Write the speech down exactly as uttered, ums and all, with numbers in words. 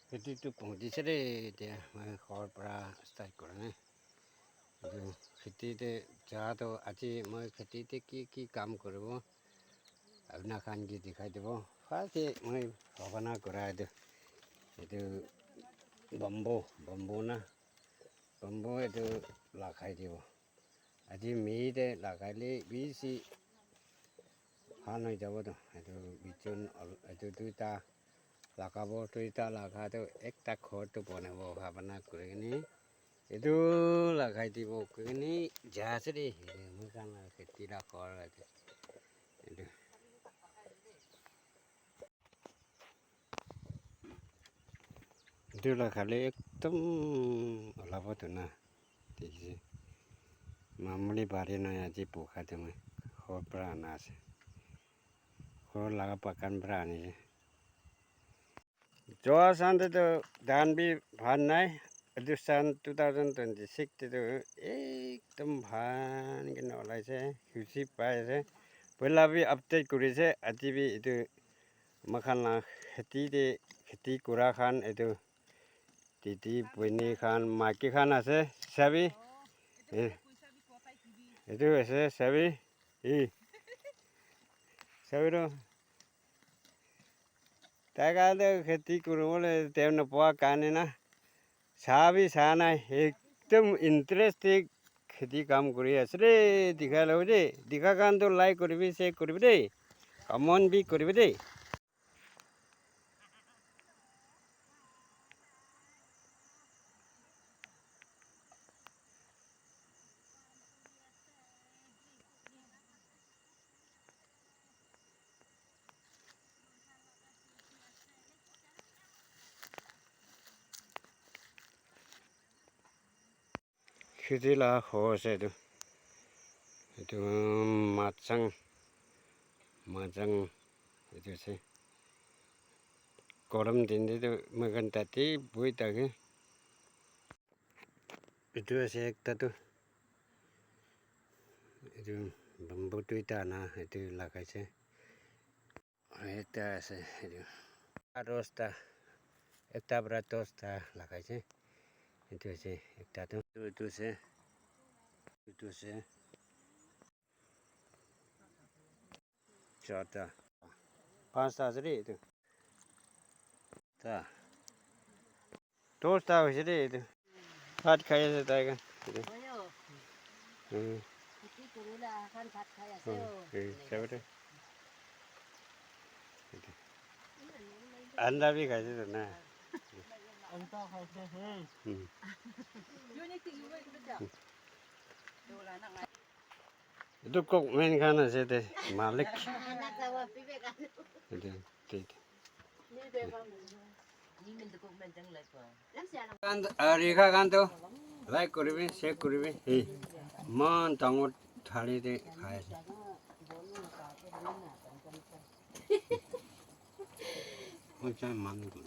Kheti tu pongji se de, etia moi ghor para start kura nai. Etu kheti te ja toh aji moi kheti te ki ki kam kuribo, apna khan ke dikhai dibo. First te moi bhabana kura etu, etu bamboo, bamboo na, bamboo etu lagai dibo. Aji mi te lagai le bishi bhal hoi jabo toh. Etu bichon, etu duita lagabo, duita laga toh ekta ghor toh banabo bhabana kuri kene etu lagai dibo koi kene ja ase de. Moi khan la kheti la ghor ase etu. Etu la khale ekdum olabo tu na. Dikhi se. Mamuli bari na aji pokha te moi ghor para ana ase. Ghor laga bagan para ani se. Joa san te toh dhan bi bhal nai. Etu san two thousand twenty-six te toh ekdum bhal kena olai se. Khushi pai ase. Poila bi update kuri se. Aji bi etu moi khan la kheti te, kheti kura khan etu didi, buini khan, maiki khan ase, sabi? Eh. Etu ase, sabi? Eh. Sabi toh. Tai khan toh kheti kuribole time napoa karne na. Sa bi sa nai. Ekdum interest te kheti kam kuri ase de. Dikha labo de. Dikha khan toh like kuribi, share kuribi de. Comment bi kuribi de. Kheti la ghor ase etu. Etu machang, machang etu ase. Gorom din te toh moi khan tate bohi thake. Etu ase ekta toh. Etu bamboo duita ana etu lagai se. Ekta ase etu. Dosta. Ekta para dosta lagai se. Etu ase ekta toh. Etu, etu ase. Etu ase. Charta. Panchta ase de etu. Ta. Dosta hoise de etu. Bhat khai ase tai khan. Hmm. Hmm, eh, sabi de. Anda bhi khai ase na. Hmm. Etu cockman khan ase de, malik. Etu, etu. Khan, ah, Rekha khan toh like kuribi, share kuribi. Hey, eman dangor thali te khai ase. Moi chai manu tu.